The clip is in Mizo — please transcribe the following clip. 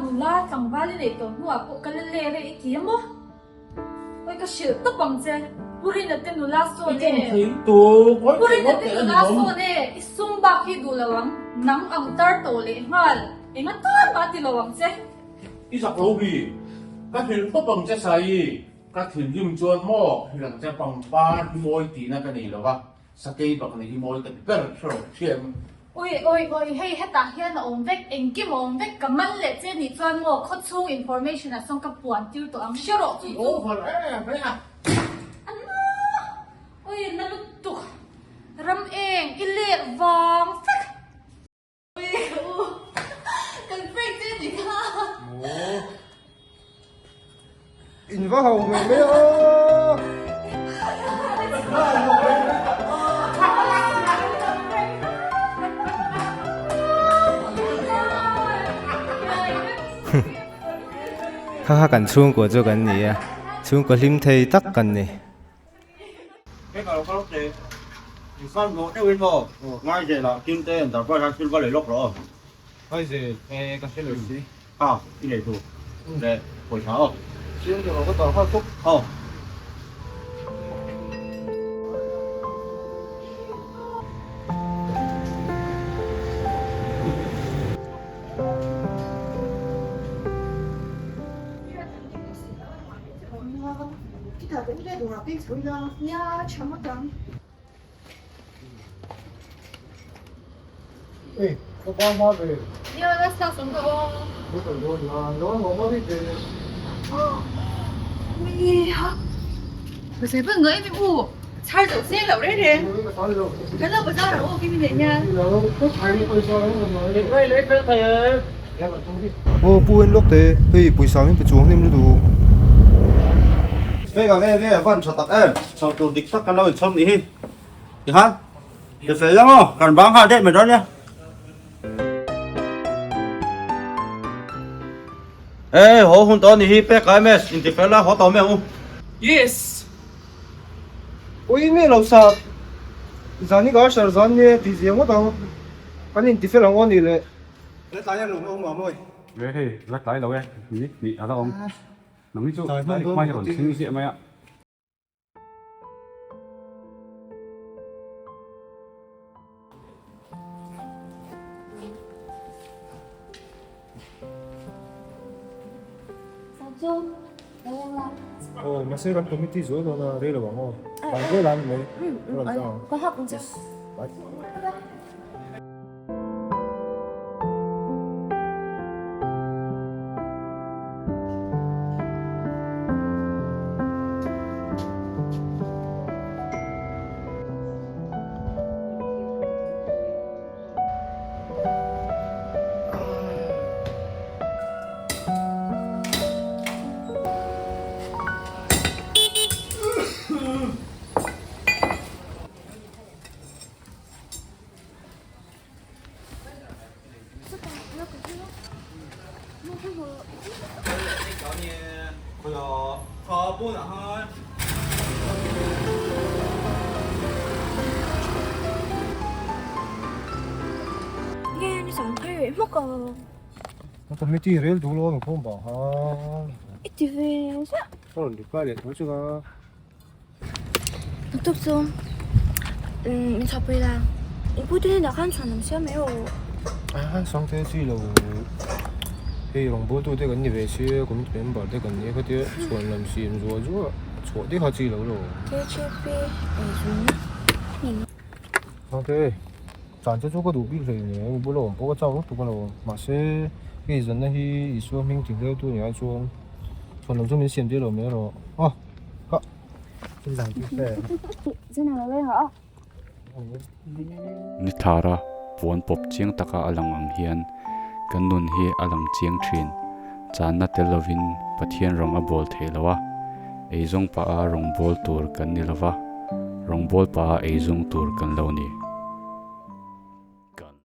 nula tlangval i neih tawh hnuah pawh ka la ler e i ti a maw? Oi ka hrilh tawp ang che, Pu Rina te nula sawn e. Pu Rina te nula sawn e, i sum bak hi duh lo ang, nang ang tar tawh leh nghal, enga tan mah ti lo ang che. I zak lo bi, ka hrilh tawp ang che Saii, ka thinrim chuan maw hrilh ang che pangpar hi mawi tihna ka nei lo va. Sakei bak nih hi mawi ka ti ber hre rawh hriam. Ui ui ui hei hetah hian a awm vek engkim a awm vek ka man leh che nih chuan maw khawchhung information ah sawn ka puan tir tawh ang hre rawh chu chu. Over em mai a. Anna ui na lutuk ram eng i let vang vek. In va ho mai mai a. Kha kha kan chhungkua chu kan ni a, chhungkua hlim thei tak kan ni. Hei ka lo kal teh. In fan hlawh deuhin maw? Ngai zel ah Kim te Enterprise ah thil va lei lawk rawh aw. Ngai zel e ka hre lo si. Ha i nei tur leh pawisa aw. Chiang deuh ah ka dah nghal tawp. Aw. Aw pu en lawk teh hei pawisa min pe chuang hnem lutuk. Vek ang e nge a van tha tak em chho tur dik tak kan lo inchhawm nih hi tikhan ti fel ang aw kan bang nghal daih mai dawn nia. Ê haw hun tawh a nih hi pek a ms inti fel a haw tawh mai ang u. Yes. Ui nge lo sa zan hi ka shar zan nge tih zia ngawt ang kan inti fel ang aw nih leh. La tlai a lo awm a mawi. Ve hei la tlai lo e ni hnih a la awm nang hi chu tlai hma hi rawn thleng ziah mai a. Aw mahse kan committee zual dawn a rei lo ang aw. Tlai vel a ni mai. Ka hak ang che. Bye. Committee rel duh lo ang khawm bang ha. I ti ve ziah. Ka rawn reply leh tho chu ka. Naktuk chu min chhuahpui la. In pute hnenah khan chhuan lam siam mai rawh. A Sangte chi lo hei rawngbawltu te kan ni ve sia committee member te kan ni a khatia chhuan lam siam zuah zuah chhuah te kha chi lo lo. KGP ei zung. Sangte Tlan che chu ka duh bik hlei nen bula awm pawh ka chak lutuk a lo mahse hei zanna hi Isua hming ti hleu tu nia chuan chhuan lo chu min siam tir lo mai erawh a ka Ni thlara puan pawp chiang taka a lang ang hian kan nun hi a lang chiang thin. Channa tel lovin Pathian rawng a bawl theih lo a, eizawng pah a rawng bawl tur kan ni lova, rawng bawl pah a eizawng tur kan lo ni.